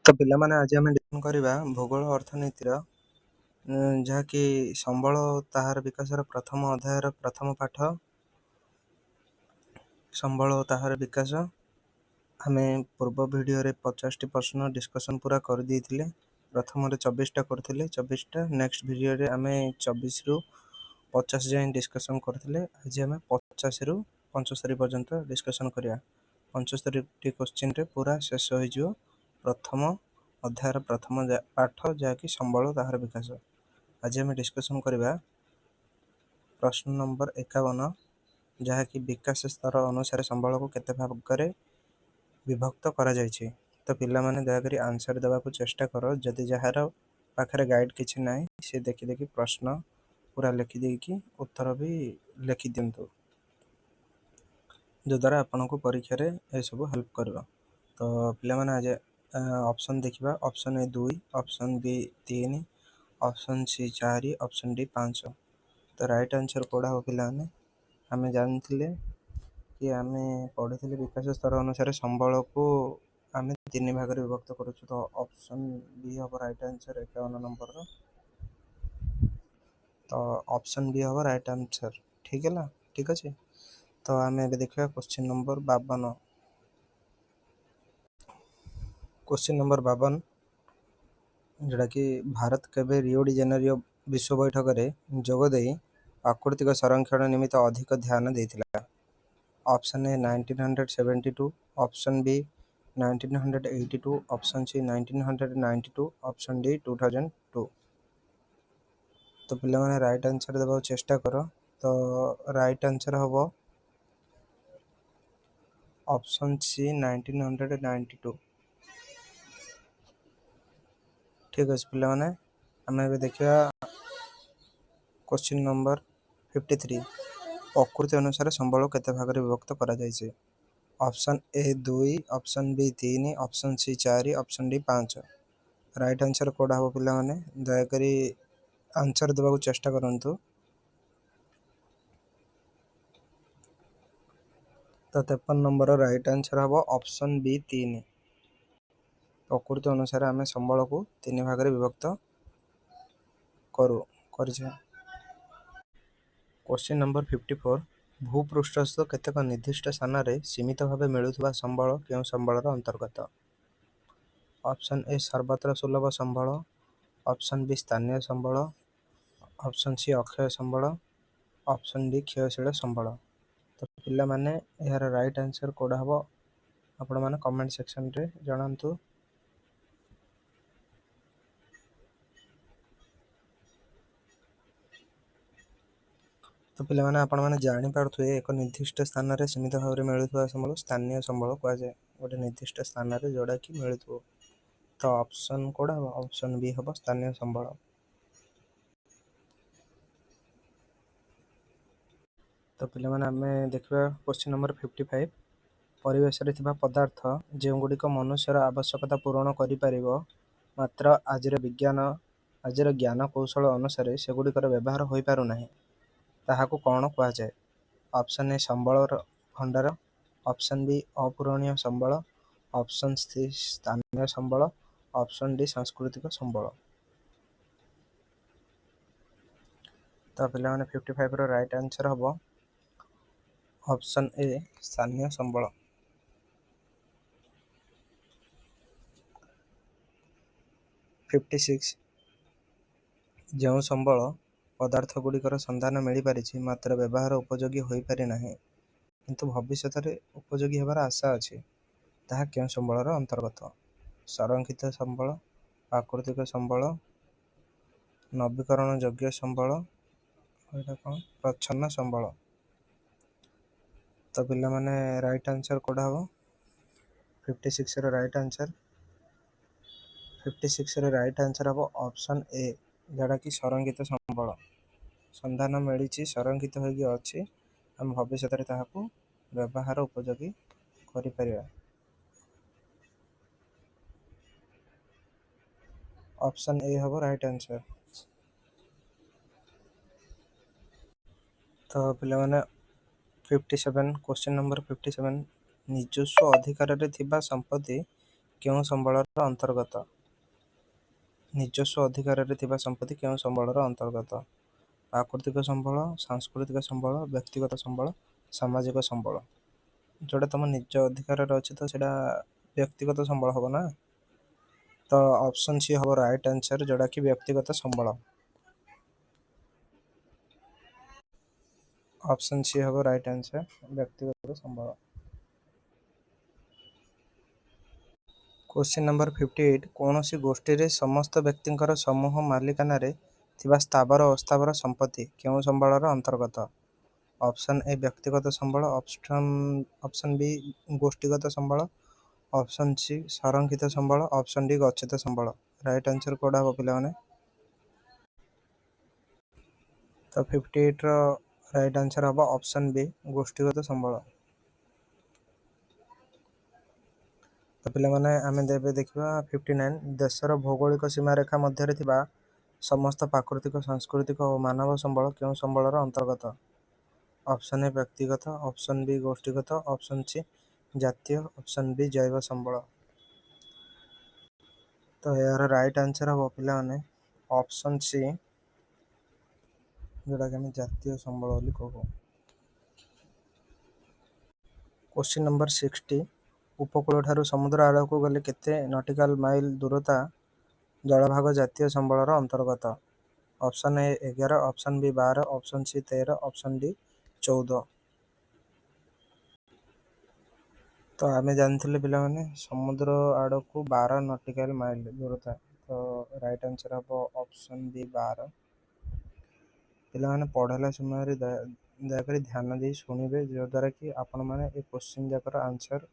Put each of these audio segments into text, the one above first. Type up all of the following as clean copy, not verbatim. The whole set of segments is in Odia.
ତ ପିଲାମାନେ, ଆଜି ଆମେ ଡିସ୍କସନ୍ କରିବା ଭୂଗୋଳ ଅର୍ଥନୀତିର, ଯାହାକି ସମ୍ବଳ ତାହାର ବିକାଶର ପ୍ରଥମ ଅଧ୍ୟାୟର ପ୍ରଥମ ପାଠ, ସମ୍ବଳ ତାହାର ବିକାଶ। ଆମେ ପୂର୍ବ ଭିଡ଼ିଓରେ 50ଟି ପ୍ରଶ୍ନ ଡିସ୍କସନ୍ ପୁରା କରିଦେଇଥିଲେ। ପ୍ରଥମରେ 24ଟା କରିଥିଲେ, 24ଟା। ନେକ୍ସଟ ଭିଡ଼ିଓରେ ଆମେ 24ରୁ 50 ଯାଏଁ ଡିସ୍କସନ୍ କରିଥିଲେ। ଆଜି ଆମେ 50ରୁ 75 ପର୍ଯ୍ୟନ୍ତ ଡିସ୍କସନ୍ କରିବା। 75ଟି କୋଶ୍ଚିନ୍ରେ ପୁରା ଶେଷ ହୋଇଯିବ ପ୍ରଥମ ଅଧ୍ୟାୟର ପ୍ରଥମ ପାଠ, ଯାହାକି ସମ୍ବଳ ତାହାର ବିକାଶ। ଆଜି ଆମେ ଡିସ୍କସନ୍ କରିବା ପ୍ରଶ୍ନ ନମ୍ବର 51, ଯାହାକି ବିକାଶ ସ୍ତର ଅନୁସାରେ ସମ୍ବଳକୁ କେତେ ଭାଗରେ ବିଭକ୍ତ କରାଯାଇଛି। ତ ପିଲାମାନେ, ଦୟାକରି ଆନ୍ସର ଦେବାକୁ ଚେଷ୍ଟା କର। ଯଦି ଯାହାର ପାଖରେ ଗାଇଡ଼ କିଛି ନାହିଁ, ସେ ଦେଖି ଦେଖି ପ୍ରଶ୍ନ ପୁରା ଲେଖିଦେଇକି ଉତ୍ତର ବି ଲେଖିଦିଅନ୍ତୁ, ଯଦ୍ୱାରା ଆପଣଙ୍କୁ ପରୀକ୍ଷାରେ ଏସବୁ ହେଲ୍ପ କରିବ। ତ ପିଲାମାନେ, ଆଜି ଅପସନ୍ ଦେଖିବା। Option A 2, option B 3, option C 4, option D 5। ତ ରାଇଟ୍ ଆନ୍ସର୍ କେଉଁଟା ହେବ ପିଲାମାନେ? ଆମେ ଜାଣିଥିଲେ କି ଆମେ ପଢ଼ିଥିଲେ, ବିକାଶ ସ୍ତର ଅନୁସାରେ ସମ୍ବଳକୁ ଆମେ 3 ଭାଗରେ ବିଭକ୍ତ କରୁଛୁ। ତ ଅପସନ୍ ବି ହେବ ରାଇଟ୍ ଆନ୍ସର୍ 51 ନମ୍ବରର। ତ ଅପସନ୍ ବି ହେବ ରାଇଟ୍ ଆନ୍ସର୍। ଠିକ୍ ହେଲା? ଠିକ୍ ଅଛି। ତ ଆମେ ଏବେ ଦେଖିବା କ୍ୱେଶ୍ଚିନ୍ ନମ୍ବର 52। କ୍ୱେଶ୍ଚିନ୍ ନମ୍ବର 52, ଯେଉଁଟାକି ଭାରତ କେବେ ରିଓ ଡି ଜେନେରିଓ ବିଶ୍ୱ ବୈଠକରେ ଯୋଗ ଦେଇ ପ୍ରାକୃତିକ ସଂରକ୍ଷଣ ନିମିତ୍ତ ଅଧିକ ଧ୍ୟାନ ଦେଇଥିଲା? Option A 1972, option B 1982, option C 1992, option D 2002। ତ ପିଲାମାନେ, ରାଇଟ୍ ଆନ୍ସର୍ ଦେବାକୁ ଚେଷ୍ଟା କର। ତ ରାଇଟ୍ ଆନ୍ସର୍ ହେବ ଅପସନ୍ ସି 1992। ଠିକ୍ ଅଛି ପିଲାମାନେ, ଆମେ ଏବେ ଦେଖିବା କ୍ୱେଶ୍ଚିନ୍ ନମ୍ବର 53। ପ୍ରକୃତି ଅନୁସାରେ ସମ୍ବଳ କେତେ ଭାଗରେ ବିଭକ୍ତ କରାଯାଇଛି? Option A 2, option B 3, option C 4, option D 5। Right answer କେଉଁଟା ହେବ ପିଲାମାନେ? ଦୟାକରି ଆନ୍ସର୍ ଦେବାକୁ ଚେଷ୍ଟା କରନ୍ତୁ। ତ 53 ନମ୍ବର ରାଇଟ୍ ଆନ୍ସର୍ ହେବ ଅପସନ୍ ବି 3। ପ୍ରକୃତି ଅନୁସାରେ ଆମେ ସମ୍ବଳକୁ 3 ଭାଗରେ ବିଭକ୍ତ କରୁ କରିଛେ। କ୍ୱେଶ୍ଚିନ୍ ନମ୍ବର 54, ଭୂପୃଷ୍ଠସ୍ଥ କେତେକ ନିର୍ଦ୍ଦିଷ୍ଟ ସ୍ଥାନରେ ସୀମିତ ଭାବେ ମିଳୁଥିବା ସମ୍ବଳ କେଉଁ ସମ୍ବଳର ଅନ୍ତର୍ଗତ? ଅପସନ୍ ଏ ସର୍ବତ୍ର ସୁଲଭ ସମ୍ବଳ, ଅପସନ୍ ବି ସ୍ଥାନୀୟ ସମ୍ବଳ, ଅପସନ୍ ସି ଅକ୍ଷୟ ସମ୍ବଳ, ଅପସନ୍ ଡି କ୍ଷୟଶୀଳ ସମ୍ବଳ। ତ ପିଲାମାନେ, ଏହାର ରାଇଟ୍ ଆନ୍ସର୍ କେଉଁଟା ହେବ ଆପଣମାନେ କମେଣ୍ଟ ସେକ୍ସନରେ ଜଣାନ୍ତୁ। ତ ପିଲାମାନେ, ଆପଣମାନେ ଜାଣିପାରୁଥିବେ, ଏକ ନିର୍ଦ୍ଦିଷ୍ଟ ସ୍ଥାନରେ ସୀମିତ ଭାବରେ ମିଳୁଥିବା ସମ୍ବଳ ସ୍ଥାନୀୟ ସମ୍ବଳ କୁହାଯାଏ। ଗୋଟେ ନିର୍ଦ୍ଦିଷ୍ଟ ସ୍ଥାନରେ ଯେଉଁଟାକି ମିଳୁଥିବ। ତ ଅପସନ୍ କେଉଁଟା ହେବ? ଅପସନ୍ ବି ହେବ ସ୍ଥାନୀୟ ସମ୍ବଳ। ତ ପିଲାମାନେ, ଆମେ ଦେଖିବା କ୍ୱେଶ୍ଚିନ୍ ନମ୍ବର 55। ପରିବେଶରେ ଥିବା ପଦାର୍ଥ ଯେଉଁଗୁଡ଼ିକ ମନୁଷ୍ୟର ଆବଶ୍ୟକତା ପୂରଣ କରିପାରିବ, ମାତ୍ର ଆଜିର ବିଜ୍ଞାନ ଆଜିର ଜ୍ଞାନ କୌଶଳ ଅନୁସାରେ ସେଗୁଡ଼ିକର ବ୍ୟବହାର ହୋଇପାରୁନାହିଁ, ତାହାକୁ କ'ଣ କୁହାଯାଏ? ଅପସନ୍ ଏ ସମ୍ବଳର ଭଣ୍ଡାର, ଅପସନ୍ ବି ଅପୂରଣୀୟ ସମ୍ବଳ, ଅପସନ୍ ସି ସ୍ଥାନୀୟ ସମ୍ବଳ, ଅପସନ୍ ଡି ସାଂସ୍କୃତିକ ସମ୍ବଳ। ତ ପିଲାମାନେ, 55ର ରାଇଟ୍ ଆନ୍ସର୍ ହେବ ଅପସନ୍ ଏ ସ୍ଥାନୀୟ ସମ୍ବଳ। 56, ଯେଉଁ ସମ୍ବଳ ପଦାର୍ଥ ଗୁଡ଼ିକର ସନ୍ଧାନ ମିଳିପାରିଛି, ମାତ୍ର ବ୍ୟବହାର ଉପଯୋଗୀ ହୋଇପାରି ନାହିଁ, କିନ୍ତୁ ଭବିଷ୍ୟତରେ ଉପଯୋଗୀ ହେବାର ଆଶା ଅଛି, ତାହା କେଉଁ ସମ୍ବଳର ଅନ୍ତର୍ଗତ? ସଂରକ୍ଷିତ ସମ୍ବଳ, ପ୍ରାକୃତିକ ସମ୍ବଳ, ନବୀକରଣ ଯୋଗ୍ୟ ସମ୍ବଳ, ଏଇଟା କ'ଣ ପ୍ରଚ୍ଛନ୍ନ ସମ୍ବଳ। ତ ପିଲାମାନେ, ରାଇଟ୍ ଆନ୍ସର୍ କେଉଁଟା ହେବ? 56ର ରାଇଟ୍ ଆନ୍ସର୍, 56ର ରାଇଟ୍ ଆନ୍ସର୍ ହେବ ଅପସନ୍ ଏ, ଯେଉଁଟାକି ସଂରକ୍ଷିତ ସମ୍ବଳ। ସନ୍ଧାନ ମିଳିଛି, ସଂରକ୍ଷିତ ହୋଇକି ଅଛି, ଆମେ ଭବିଷ୍ୟତରେ ତାହାକୁ ବ୍ୟବହାର ଉପଯୋଗୀ କରିପାରିବା। ଅପସନ୍ ଏ ହେବ ରାଇଟ୍ ଆନ୍ସର୍। ତ ପିଲାମାନେ, 57, କ୍ୱେଶ୍ଚିନ୍ ନମ୍ବର 57, ନିଜସ୍ୱ ଅଧିକାରରେ ଥିବା ସମ୍ପତ୍ତି କେଉଁ ସମ୍ବଳର ଅନ୍ତର୍ଗତ? ନିଜସ୍ୱ ଅଧିକାରରେ ଥିବା ସମ୍ପତ୍ତି କେଉଁ ସମ୍ବଳର ଅନ୍ତର୍ଗତ? ପ୍ରାକୃତିକ ସମ୍ବଳ, ସାଂସ୍କୃତିକ ସମ୍ବଳ, ବ୍ୟକ୍ତିଗତ ସମ୍ବଳ, ସାମାଜିକ ସମ୍ବଳ। ଯେଉଁଟା ତୁମ ନିଜ ଅଧିକାରରେ ଅଛି, ତ ସେଇଟା ବ୍ୟକ୍ତିଗତ ସମ୍ବଳ ହେବ ନା। ତ ଅପସନ୍ ସି ହେବ ରାଇଟ୍ ଆନ୍ସର୍, ଯେଉଁଟାକି ବ୍ୟକ୍ତିଗତ ସମ୍ବଳ। ଅପସନ୍ ସି ହେବ ରାଇଟ୍ ଆନ୍ସର୍, ବ୍ୟକ୍ତିଗତ ସମ୍ବଳ। କ୍ୱେଶ୍ଚିନ୍ ନମ୍ବର 58, କୌଣସି ଗୋଷ୍ଠୀରେ ସମସ୍ତ ବ୍ୟକ୍ତିଙ୍କର ସମୂହ ମାଲିକାନାରେ ଥିବା ସ୍ଥାବର ଅସ୍ଥାବର ସମ୍ପତ୍ତି କେଉଁ ସମ୍ବଳର ଅନ୍ତର୍ଗତ? ଅପସନ୍ ଏ ବ୍ୟକ୍ତିଗତ ସମ୍ବଳ, ଅପସନ୍ ବି ଗୋଷ୍ଠୀଗତ ସମ୍ବଳ, ଅପସନ୍ ସି ସଂରକ୍ଷିତ ସମ୍ବଳ, ଅପସନ୍ ଡି ଗଚ୍ଛିତ ସମ୍ବଳ। ରାଇଟ୍ ଆନ୍ସର୍ କେଉଁଟା ହେବ ପିଲାମାନେ? ତ 58ର ରାଇଟ୍ ଆନ୍ସର୍ ହେବ ଅପସନ୍ ବି ଗୋଷ୍ଠୀଗତ ସମ୍ବଳ। ତ ପିଲାମାନେ, ଆମେ ଏବେ ଦେଖିବା 59, ଦେଶର ଭୌଗୋଳିକ ସୀମାରେଖା ମଧ୍ୟରେ ଥିବା ସମସ୍ତ ପ୍ରାକୃତିକ, ସାଂସ୍କୃତିକ ଓ ମାନବ ସମ୍ବଳ କେଉଁ ସମ୍ବଳର ଅନ୍ତର୍ଗତ? ଅପସନ୍ ଏ ବ୍ୟକ୍ତିଗତ, ଅପସନ୍ ବି ଗୋଷ୍ଠୀଗତ, ଅପସନ୍ ସି ଜାତୀୟ, ଅପସନ୍ ବି ଜୈବ ସମ୍ବଳ। ତ ଏହାର ରାଇଟ୍ ଆନ୍ସର୍ ହେବ ପିଲାମାନେ ଅପସନ୍ ସି, ଯେଉଁଟାକି ଆମେ ଜାତୀୟ ସମ୍ବଳ ବୋଲି କହୁ। କ୍ୱେଶ୍ଚିନ୍ ନମ୍ବର 60, ଉପକୂଳଠାରୁ ସମୁଦ୍ର ଆଡ଼କୁ ଗଲେ କେତେ ନଟିକାଲ ମାଇଲ ଦୂରତା ଜଳଭାଗ ଜାତୀୟ ସମ୍ବଳର ଅନ୍ତର୍ଗତ? Option A 11, option B 12, option C 13, option D 14। ତ ଆମେ ଜାଣିଥିଲେ ପିଲାମାନେ, ସମୁଦ୍ର ଆଡ଼କୁ 12 ନଟିକାଲ ମାଇଲ ଦୂରତା। ତ ରାଇଟ୍ ଆନ୍ସର୍ ହେବ ଅପସନ୍ ବି 12। ପିଲାମାନେ, ପଢ଼ିଲା ସମୟରେ ଦୟାକରି ଧ୍ୟାନ ଦେଇ ଶୁଣିବେ, ଯଦ୍ୱାରା କି ଆପଣମାନେ ଏ କ୍ୱେଶ୍ଚିନ୍ ଯାକର ଆନ୍ସର୍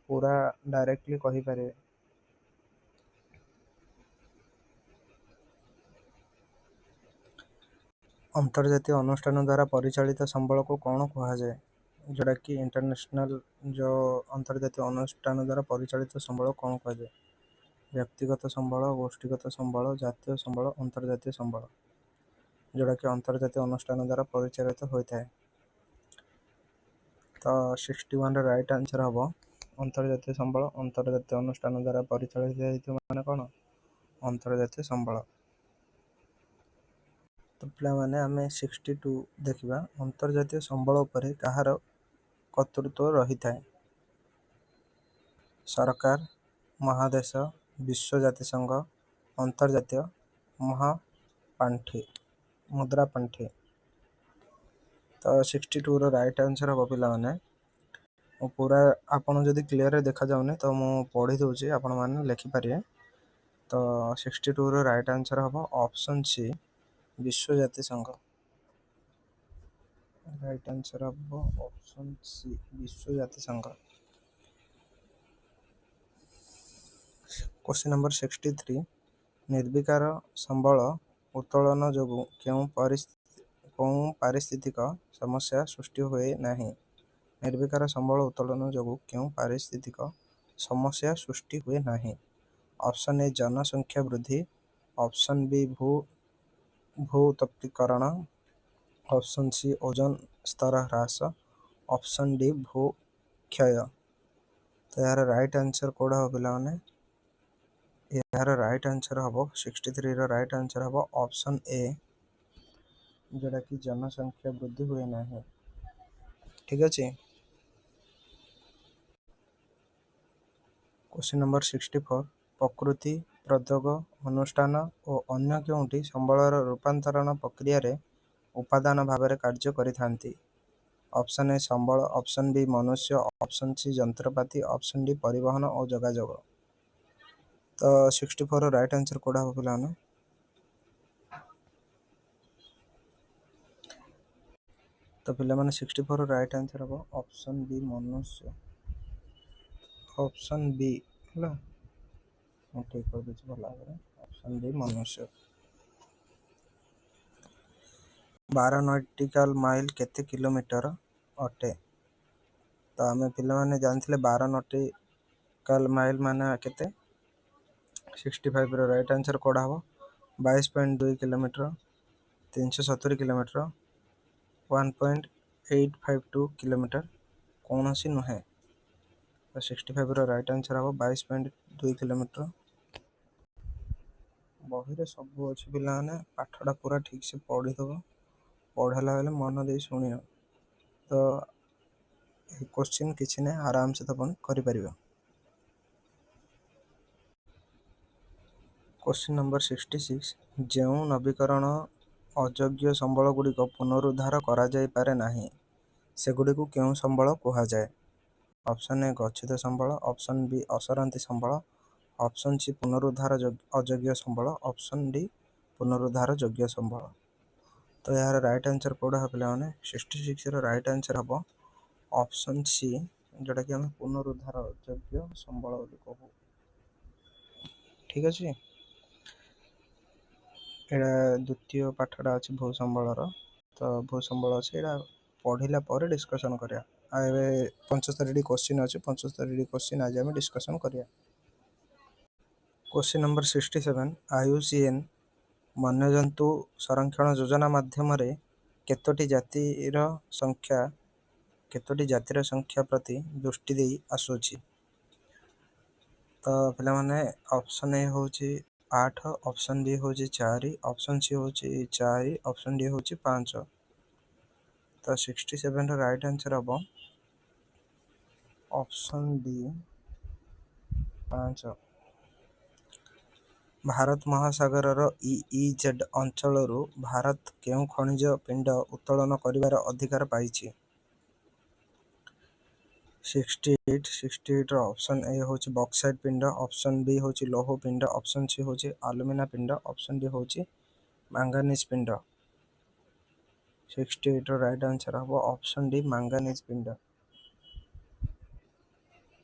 ପୁରା ଡାଇରେକ୍ଟଲି କହିପାରିବେ। ଅନ୍ତର୍ଜାତୀୟ ଅନୁଷ୍ଠାନ ଦ୍ୱାରା ପରିଚାଳିତ ସମ୍ବଳକୁ କ'ଣ କୁହାଯାଏ? ଯେଉଁଟାକି ଇଣ୍ଟରନ୍ୟାସନାଲ, ଯେଉଁ ଅନ୍ତର୍ଜାତୀୟ ଅନୁଷ୍ଠାନ ଦ୍ୱାରା ପରିଚାଳିତ ସମ୍ବଳ କ'ଣ କୁହାଯାଏ? ବ୍ୟକ୍ତିଗତ ସମ୍ବଳ, ଗୋଷ୍ଠୀଗତ ସମ୍ବଳ, ଜାତୀୟ ସମ୍ବଳ, ଅନ୍ତର୍ଜାତୀୟ ସମ୍ବଳ। ଯେଉଁଟାକି ଅନ୍ତର୍ଜାତୀୟ ଅନୁଷ୍ଠାନ ଦ୍ୱାରା ପରିଚାଳିତ ହୋଇଥାଏ। ତ 61ର ରାଇଟ୍ ଆନ୍ସର୍ ହେବ ଅନ୍ତର୍ଜାତୀୟ ସମ୍ବଳ। ଅନ୍ତର୍ଜାତୀୟ ଅନୁଷ୍ଠାନ ଦ୍ୱାରା ପରିଚାଳିତ ହେଇଥିବ ମାନେ କ'ଣ? ଅନ୍ତର୍ଜାତୀୟ ସମ୍ବଳ। ତ ପିଲାମାନେ, ଆମେ 62 ଦେଖିବା, ଅନ୍ତର୍ଜାତୀୟ ସମ୍ବଳ ଉପରେ କାହାର କର୍ତ୍ତୃତ୍ୱ ରହିଥାଏ? ସରକାର, ମହାଦେଶ, ବିଶ୍ୱ ଜାତିସଂଘ, ଅନ୍ତର୍ଜାତୀୟ ମହାପାଣ୍ଠି ମୁଦ୍ରା ପାଣ୍ଠି। ତ 62ର ରାଇଟ୍ ଆନ୍ସର୍ ହେବ ପିଲାମାନେ, ମୁଁ ପୁରା ଆପଣ ଯଦି କ୍ଲିଅରରେ ଦେଖାଯାଉନି ତ ମୁଁ ପଢ଼ି ଦେଉଛି, ଆପଣମାନେ ଲେଖିପାରିବେ। ତ 62ର ରାଇଟ୍ ଆନ୍ସର୍ ହେବ ଅପସନ୍ ସି ବିଶ୍ୱ ଜାତିସଂଘ। ରାଇଟ୍ ଆନ୍ସର୍ ହେବ ଅପସନ୍ ସି ବିଶ୍ୱ ଜାତିସଂଘ। କ୍ୱେଶ୍ଚିନ୍ ନମ୍ବର 63, ନିର୍ବିକାର ସମ୍ବଳ ଉତ୍ତୋଳନ ଯୋଗୁଁ କେଉଁ ପାରିସ୍ଥିତିକ ସମସ୍ୟା ସୃଷ୍ଟି ହୁଏ ନାହିଁ? ନିର୍ବିକାର ସମ୍ବଳ ଉତ୍ତୋଳନ ଯୋଗୁଁ କେଉଁ ପାରିସ୍ଥିତିକ ସମସ୍ୟା ସୃଷ୍ଟି ହୁଏ ନାହିଁ? ଅପସନ୍ ଏ ଜନସଂଖ୍ୟା ବୃଦ୍ଧି, ଅପସନ୍ ବି ଭୂଉତ୍ତପ୍ତୀକରଣ, ଅପସନ୍ ସି ଓଜୋନ ସ୍ତର ହ୍ରାସ, ଅପସନ୍ ଡି ଭୂକ୍ଷୟ। ତ ଏହାର ରାଇଟ୍ ଆନ୍ସର୍ କେଉଁଟା ହେବ ପିଲାମାନେ? ଏହାର ରାଇଟ୍ ଆନ୍ସର୍ ହେବ, 63ର ରାଇଟ୍ ଆନ୍ସର୍ ହେବ ଅପସନ୍ ଏ, ଯେଉଁଟାକି ଜନସଂଖ୍ୟା ବୃଦ୍ଧି ହୁଏ ନାହିଁ। ଠିକ୍ ଅଛି। କ୍ୱେଶ୍ଚିନ୍ ନମ୍ବର 64, ପ୍ରକୃତି, ପ୍ରଦ୍ୟୋଗ, ଅନୁଷ୍ଠାନ ଓ ଅନ୍ୟ କେଉଁଟି ସମ୍ବଳର ରୂପାନ୍ତରଣ ପ୍ରକ୍ରିୟାରେ ଉପାଦାନ ଭାବରେ କାର୍ଯ୍ୟ କରିଥାନ୍ତି? ଅପସନ୍ ଏ ସମ୍ବଳ, ଅପସନ୍ ବି ମନୁଷ୍ୟ, ଅପସନ୍ ସି ଯନ୍ତ୍ରପାତି, ଅପସନ୍ ଡି ପରିବହନ ଓ ଯୋଗାଯୋଗ। ତ 64ର ରାଇଟ୍ ଆନ୍ସର୍ କେଉଁଟା ହେବ ପିଲାମାନେ? ତ ପିଲାମାନେ, 64ର ରାଇଟ୍ ଆନ୍ସର୍ ହେବ ଅପସନ୍ ବି ମନୁଷ୍ୟ, ଅପସନ୍ ବି ହେଲା। ମୁଁ ଠିକ୍ କରିଦେଉଛି ଭଲ ଭାବରେ, ଅପସନ୍ ବି ମନୁଷ୍ୟ। 12 ନଟିକାଲ ମାଇଲ କେତେ କିଲୋମିଟର ଅଟେ? ତ ଆମେ ପିଲାମାନେ ଜାଣିଥିଲେ 12 ନଟିକାଲ ମାଇଲ ମାନେ କେତେ? 65ର ରାଇଟ୍ ଆନ୍ସର୍ କେଉଁଟା ହେବ? 22.2 କିଲୋମିଟର, 370 କିଲୋମିଟର, 1.852 କିଲୋମିଟର, କୌଣସି ନୁହେଁ। ତ 65ର ରାଇଟ୍ ଆନ୍ସର୍ ହେବ 22. 2 କିଲୋମିଟର। ବହିରେ ସବୁ ଅଛି ପିଲାମାନେ, ପାଠଟା ପୁରା ଠିକ୍ସେ ପଢ଼ିଦେବ, ପଢ଼ିଲା ବେଳେ ମନ ଦେଇ ଶୁଣିବ ତ ଏ କୋଶ୍ଚିନ୍ କିଛି ନାହିଁ, ଆରାମସେ ତ ପୁଣି କରିପାରିବ। କ୍ୱେଶ୍ଚିନ୍ ନମ୍ବର 66, ଯେଉଁ ନବୀକରଣ ଅଯୋଗ୍ୟ ସମ୍ବଳଗୁଡ଼ିକ ପୁନରୁଦ୍ଧାର କରାଯାଇପାରେ ନାହିଁ ସେଗୁଡ଼ିକୁ କେଉଁ ସମ୍ବଳ କୁହାଯାଏ? ଅପସନ୍ ଏ ଗଚ୍ଛିତ ସମ୍ବଳ, ଅପସନ୍ ବି ଅସରନ୍ତି ସମ୍ବଳ, ଅପସନ୍ ସି ପୁନରୁଦ୍ଧାର ଅଯୋଗ୍ୟ ସମ୍ବଳ, ଅପସନ୍ ଡି ପୁନରୁଦ୍ଧାର ଯୋଗ୍ୟ ସମ୍ବଳ। ତ ଏହାର ରାଇଟ୍ ଆନ୍ସର୍ କେଉଁଟା ହେବ ପିଲାମାନେ? 66ର ରାଇଟ୍ ଆନ୍ସର୍ ହେବ ଅପସନ୍ ସି, ଯେଉଁଟାକି ଆମେ ପୁନରୁଦ୍ଧାର ଯୋଗ୍ୟ ସମ୍ବଳ ବୋଲି କହୁ। ଠିକ୍ ଅଛି, ଏଇଟା ଦ୍ୱିତୀୟ ପାଠଟା ଅଛି ଭୂସମ୍ବଳର, ତ ଭୂସମ୍ବଳ ଅଛି, ଏଇଟା ପଢ଼ିଲା ପରେ ଡିସ୍କସନ୍ କରିବା। ଆଉ ଏବେ 75ଟି କୋଶ୍ଚିନ୍ ଅଛି, 75ଟି କୋଶ୍ଚିନ୍ ଆଜି ଆମେ ଡିସ୍କସନ୍ କରିବା। କ୍ୱେଶ୍ଚିନ୍ ନମ୍ବର 67, IUCN ବନ୍ୟଜନ୍ତୁ ସଂରକ୍ଷଣ ଯୋଜନା ମାଧ୍ୟମରେ କେତୋଟି ଜାତିର ସଂଖ୍ୟା ପ୍ରତି ଦୃଷ୍ଟି ଦେଇ ଆସୁଅଛି? ତ ପିଲାମାନେ ଅପସନ୍ ଏ ହେଉଛି 8, ଅପସନ୍ ବି ହେଉଛି 4, ଅପସନ୍ ସି ହେଉଛି 4, ଅପସନ୍ ଡି ହେଉଛି 5। ତ 67ର ରାଇଟ୍ ଆନ୍ସର୍ ହେବ ଅପସନ୍ ଡି 5। ଭାରତ ମହାସାଗରର ଇଇଜେଡ୍ ଅଞ୍ଚଳରୁ ଭାରତ କେଉଁ ଖଣିଜ ପିଣ୍ଡ ଉତ୍ତୋଳନ କରିବାର ଅଧିକାର ପାଇଛି? 68ର ଅପସନ୍ ଏ ହେଉଛି ବକ୍ସାଇଟ୍ ପିଣ୍ଡ, ଅପସନ୍ ବି ହେଉଛି ଲୌହ ପିଣ୍ଡ, ଅପସନ୍ ସି ହେଉଛି ଆଲୁମିନା ପିଣ୍ଡ, ଅପସନ୍ ଡି ହେଉଛି ମାଙ୍ଗାନିଜ୍ ପିଣ୍ଡ। 68ର ରାଇଟ୍ ଆନ୍ସର୍ ହେବ ଅପସନ୍ ଡି ମାଙ୍ଗାନିଜ୍ ପିଣ୍ଡ।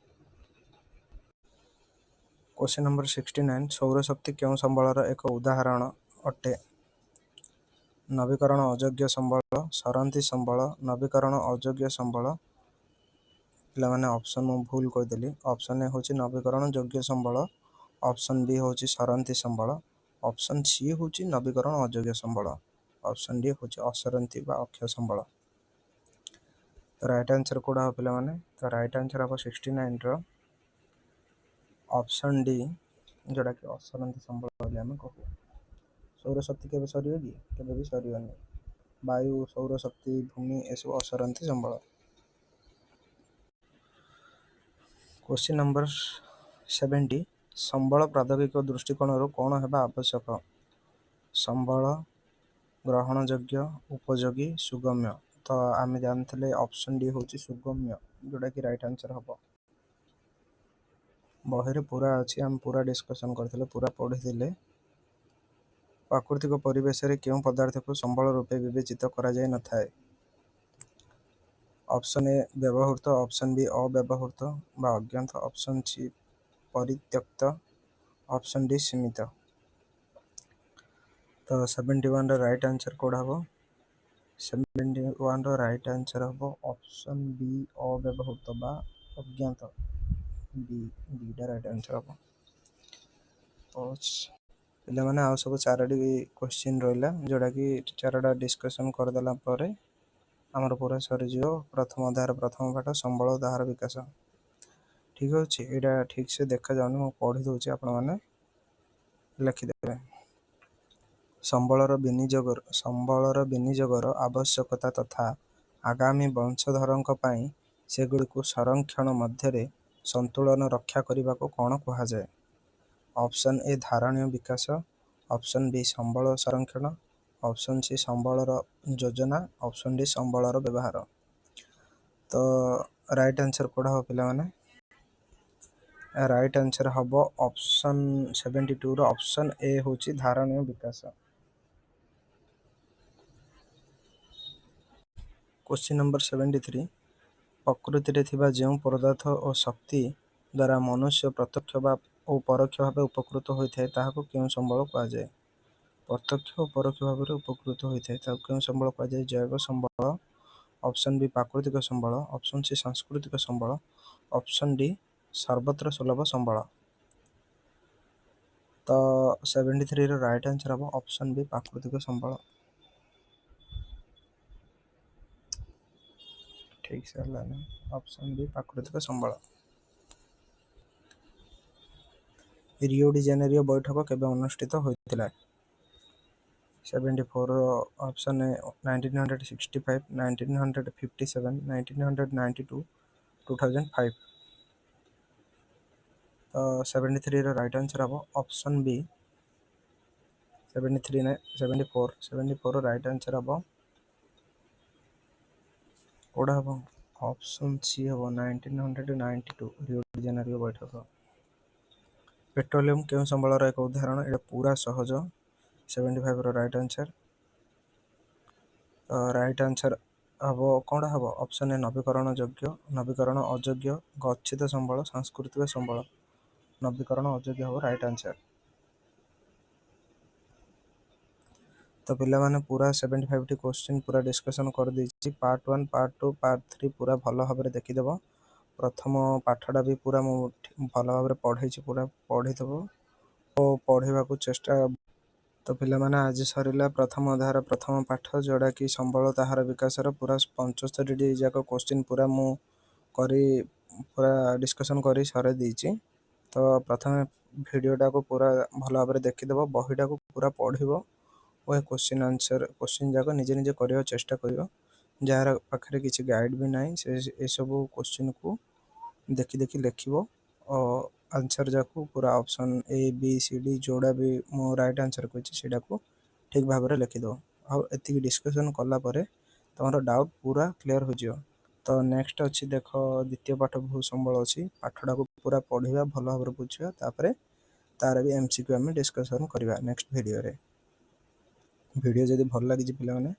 କ୍ୱେଶ୍ଚିନ୍ ନମ୍ବର 69, ସୌରଶକ୍ତି କେଉଁ ସମ୍ବଳର ଏକ ଉଦାହରଣ ଅଟେ? ନବୀକରଣ ଅଯୋଗ୍ୟ ସମ୍ବଳ, ସରନ୍ତି ସମ୍ବଳ, ନବୀକରଣ ଅଯୋଗ୍ୟ ସମ୍ବଳ। ପିଲାମାନେ ଅପସନ୍ ମୁଁ ଭୁଲ କହିଦେଲି, ଅପସନ୍ ଏ ହେଉଛି ନବୀକରଣ ଯୋଗ୍ୟ ସମ୍ବଳ, ଅପସନ୍ ବି ହେଉଛି ସରନ୍ତି ସମ୍ବଳ, ଅପସନ୍ ସି ହେଉଛି ନବୀକରଣ ଅଯୋଗ୍ୟ ସମ୍ବଳ, ଅପସନ୍ ଡି ହେଉଛି ଅସରନ୍ତି ବା ଅକ୍ଷୟ ସମ୍ବଳ। ତ ରାଇଟ୍ ଆନ୍ସର୍ କେଉଁଟା ହେବ ପିଲାମାନେ? ତ ରାଇଟ୍ ଆନ୍ସର୍ ହେବ 69ର ଅପସନ୍ ଡି, ଯେଉଁଟାକି ଅସରନ୍ତି ସମ୍ବଳ ବୋଲି ଆମେ କହୁ। ସୌରଶକ୍ତି କେବେ ସରିବ କି? କେବେ ବି ସରିବନି। ବାୟୁ, ସୌରଶକ୍ତି, ଭୂମି ଏସବୁ ଅସରନ୍ତି ସମ୍ବଳ। କ୍ୱେଶ୍ଚିନ୍ ନମ୍ବର 70, ସମ୍ବଳ ପ୍ରାଦ୍ୟୋଗିକ ଦୃଷ୍ଟିକୋଣରୁ କ'ଣ ହେବା ଆବଶ୍ୟକ? ସମ୍ବଳ ଗ୍ରହଣଯୋଗ୍ୟ, ଉପଯୋଗୀ, ସୁଗମ୍ୟ। ତ ଆମେ ଜାଣିଥିଲେ ଅପସନ୍ ଡି ହେଉଛି ସୁଗମ୍ୟ, ଯେଉଁଟାକି ରାଇଟ୍ ଆନ୍ସର୍ ହେବ। ବହିରେ ପୁରା ଅଛି, ଆମେ ପୁରା ଡିସ୍କସନ୍ କରିଥିଲେ, ପୁରା ପଢ଼ିଥିଲେ। ପ୍ରାକୃତିକ ପରିବେଶରେ କେଉଁ ପଦାର୍ଥକୁ ସମ୍ବଳ ରୂପେ ବିବେଚିତ କରାଯାଇନଥାଏ? ଅପସନ୍ ଏ ବ୍ୟବହୃତ, ଅପସନ୍ ବି ଅବ୍ୟବହୃତ ବା ଅଜ୍ଞାତ, ଅପସନ୍ ସି ପରିତ୍ୟକ୍ତ, ଅପସନ୍ ଡି ସୀମିତ। ତ 71ର ରାଇଟ୍ ଆନ୍ସର୍ କେଉଁଟା ହେବ? 71ର ରାଇଟ୍ ଆନ୍ସର୍ ହେବ ଅପସନ୍ ବି ଅବ୍ୟବହୃତ ବା ଅଜ୍ଞାତ, ବି ଦୁଇଟା ରାଇଟ୍ ଆନ୍ସର୍ ହେବ। ପଜ୍। ପିଲାମାନେ ଆଉ ସବୁ 4ଟି କ୍ୱେଶ୍ଚିନ୍ ରହିଲା, ଯେଉଁଟାକି 4ଟା ଡିସ୍କସନ୍ କରିଦେଲା ପରେ ଆମର ପୁରା ସରିଯିବ ପ୍ରଥମ ଅଧ୍ୟାୟର ପ୍ରଥମ ପାଠ ସମ୍ବଳ ତାହାର ବିକାଶ। ଠିକ୍ ଅଛି, ଏଇଟା ଠିକ୍ସେ ଦେଖାଯାଉନି, ମୁଁ ପଢ଼ି ଦେଉଛି, ଆପଣମାନେ ଲେଖିଦେବେ। ସମ୍ବଳର ବିନିଯୋଗର ଆବଶ୍ୟକତା ତଥା ଆଗାମୀ ବଂଶଧରଙ୍କ ପାଇଁ ସେଗୁଡ଼ିକୁ ସଂରକ୍ଷଣ ମଧ୍ୟରେ ସନ୍ତୁଳନ ରକ୍ଷା କରିବାକୁ କ'ଣ କୁହାଯାଏ? Option A ଧାରଣୀୟ Bikash, option B ସମ୍ବଳ ସଂରକ୍ଷଣ, ଅପସନ୍ ସି ସମ୍ବଳର ଯୋଜନା, ଅପସନ୍ ଡି ସମ୍ବଳର ବ୍ୟବହାର। ତ ରାଇଟ୍ ଆନ୍ସର୍ କେଉଁଟା ହେବ ପିଲାମାନେ? ରାଇଟ୍ ଆନ୍ସର୍ ହେବ ଅପସନ୍ 72ର ଅପସନ୍ ଏ ହେଉଛି ଧାରଣୀୟ ବିକାଶ। କ୍ୱେଶ୍ଚିନ୍ ନମ୍ବର 73, ପ୍ରକୃତିରେ ଥିବା ଯେଉଁ ପଦାର୍ଥ ଓ ଶକ୍ତି ଦ୍ୱାରା ମନୁଷ୍ୟ ପ୍ରତ୍ୟକ୍ଷ ବା ଓ ପରୋକ୍ଷ ଭାବେ ଉପକୃତ ହୋଇଥାଏ ତାହାକୁ କେଉଁ ସମ୍ବଳ କୁହାଯାଏ? ପ୍ରତ୍ୟକ୍ଷ ଓ ପରୋକ୍ଷ ଭାବରେ ଉପକୃତ ହୋଇଥାଏ ତାହାକୁ କେଉଁ ସମ୍ବଳ କୁହାଯାଏ? ଜୈବ ସମ୍ବଳ, ଅପସନ୍ ବି ପ୍ରାକୃତିକ ସମ୍ବଳ, ଅପସନ୍ ସି ସାଂସ୍କୃତିକ ସମ୍ବଳ, ଅପସନ୍ ଡି ସର୍ବତ୍ର ସୁଲଭ ସମ୍ବଳ। ତ 73ର ରାଇଟ୍ ଆନ୍ସର୍ ହେବ ଅପସନ୍ ବି ପ୍ରାକୃତିକ ସମ୍ବଳ। ଠିକ୍ ସେ ହେଲାନି, ଅପସନ୍ ବି ପ୍ରାକୃତିକ ସମ୍ବଳ। ରିଓ ଡି ଜେନେରିଓ ବୈଠକ କେବେ ଅନୁଷ୍ଠିତ ହୋଇଥିଲା? 74 option A 1965, 1957, 1992, 2005। ତ 73ର ରାଇଟ୍ ଆନ୍ସର୍ ହେବ ଅପସନ୍ ବି। 73 ନା 74? 74 ରାଇଟ୍ ଆନ୍ସର୍ ହେବ କେଉଁଟା ହେବ? ଅପସନ୍ ସି ହେବ, 1992, ରିଓ ଡି ଜେନେରିଓ ବୈଠକ। ପେଟ୍ରୋଲିୟମ କେଉଁ ସମ୍ବଳର ଏକ ଉଦାହରଣ? ଏଇଟା ପୁରା ସହଜ। 75ର ରାଇଟ୍ ଆନ୍ସର୍, ତ ରାଇଟ୍ ଆନ୍ସର୍ ହେବ କ'ଣଟା ହେବ? ଅପସନ୍ ଏ ନବୀକରଣ ଯୋଗ୍ୟ, ନବୀକରଣ ଅଯୋଗ୍ୟ, ଗଚ୍ଛିତ ସମ୍ବଳ, ସାଂସ୍କୃତିକ ସମ୍ବଳ। ନବୀକରଣ ଅଯୋଗ୍ୟ ହେବ ରାଇଟ୍ ଆନ୍ସର୍। ତ ପିଲାମାନେ, ପୁରା 75ଟି କୋଶ୍ଚିନ୍ ପୁରା ଡିସ୍କସନ୍ କରିଦେଇଛି। ପାର୍ଟ 1, ପାର୍ଟ 2, ପାର୍ଟ 3 ପୁରା ଭଲ ଭାବରେ ଦେଖିଦେବ। ପ୍ରଥମ ପାଠଟା ବି ପୁରା ମୁଁ ଭଲ ଭାବରେ ପଢ଼େଇଛି, ପୁରା ପଢ଼ିଦେବ ଓ ପଢ଼ିବାକୁ ଚେଷ୍ଟା। ତ ପିଲାମାନେ, ଆଜି ସରିଲା ପ୍ରଥମ ଅଧ୍ୟାୟର ପ୍ରଥମ ପାଠ, ଯେଉଁଟାକି ସମ୍ବଳ ତାହାର ବିକାଶର ପୁରା 75ଟି ଯାକ କୋଶ୍ଚିନ୍ ପୁରା ମୁଁ କରି ପୁରା ଡିସ୍କସନ୍ କରି ସରାଇ ଦେଇଛି। ତ ପ୍ରଥମେ ଭିଡ଼ିଓଟାକୁ ପୁରା ଭଲ ଭାବରେ ଦେଖିଦେବ, ବହିଟାକୁ ପୁରା ପଢ଼ିବ ଓ ଏ କୋଶ୍ଚିନ୍ ଆନ୍ସର୍ କୋଶ୍ଚିନ୍ ଯାକ ନିଜେ ନିଜେ କରିବାକୁ ଚେଷ୍ଟା କରିବ। ଯାହାର ପାଖରେ କିଛି ଗାଇଡ଼ ବି ନାହିଁ, ସେ ଏସବୁ କୋଶ୍ଚିନ୍କୁ ଦେଖି ଦେଖି ଲେଖିବ ଓ ଆନ୍ସର୍ ଯାକୁ ପୁରା option A B C D ଯେଉଁଟା ବି ମୁଁ ରାଇଟ୍ ଆନ୍ସର୍ କହିଛି, ସେଇଟାକୁ ଠିକ୍ ଭାବରେ ଲେଖିଦେବ। ଆଉ ଏତିକି ଡିସ୍କସନ୍ କଲା ପରେ ତୁମର ଡାଉଟ୍ ପୁରା କ୍ଲିଅର୍ ହୋଇଯିବ। ତ ନେକ୍ସଟ ଅଛି ଦେଖ, ଦ୍ୱିତୀୟ ପାଠ ଭୂ ସମ୍ବଳ ଅଛି। ପାଠଟାକୁ ପୁରା ପଢ଼ିବା, ଭଲ ଭାବରେ ବୁଝିବା, ତାପରେ ତାର ବି ଏମ୍ ସି କ୍ୟୁ ଆମେ ଡିସ୍କସନ୍ କରିବା ନେକ୍ସଟ ଭିଡ଼ିଓରେ। ଭିଡ଼ିଓ ଯଦି ଭଲ ଲାଗିଛି ପିଲାମାନେ,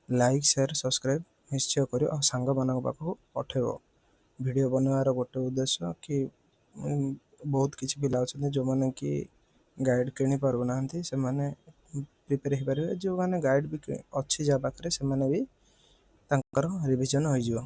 ଲାଇକ୍, ସେୟାର, ସବସ୍କ୍ରାଇବ୍ ନିଶ୍ଚୟ କରିବ ଆଉ ସାଙ୍ଗମାନଙ୍କ ପାଖକୁ ପଠାଇବ। ଭିଡ଼ିଓ ବନେଇବାର ଗୋଟେ ଉଦ୍ଦେଶ୍ୟ କି ବହୁତ କିଛି ପିଲା ଅଛନ୍ତି ଯେଉଁମାନେ କି ଗାଇଡ଼ କିଣି ପାରୁନାହାନ୍ତି, ସେମାନେ ପ୍ରିପେୟାର ହେଇପାରିବେ। ଯେଉଁମାନେ ଗାଇଡ଼ ବି ଅଛି ଯାହା ପାଖରେ, ସେମାନେ ବି ତାଙ୍କର ରିଭିଜନ୍ ହୋଇଯିବ।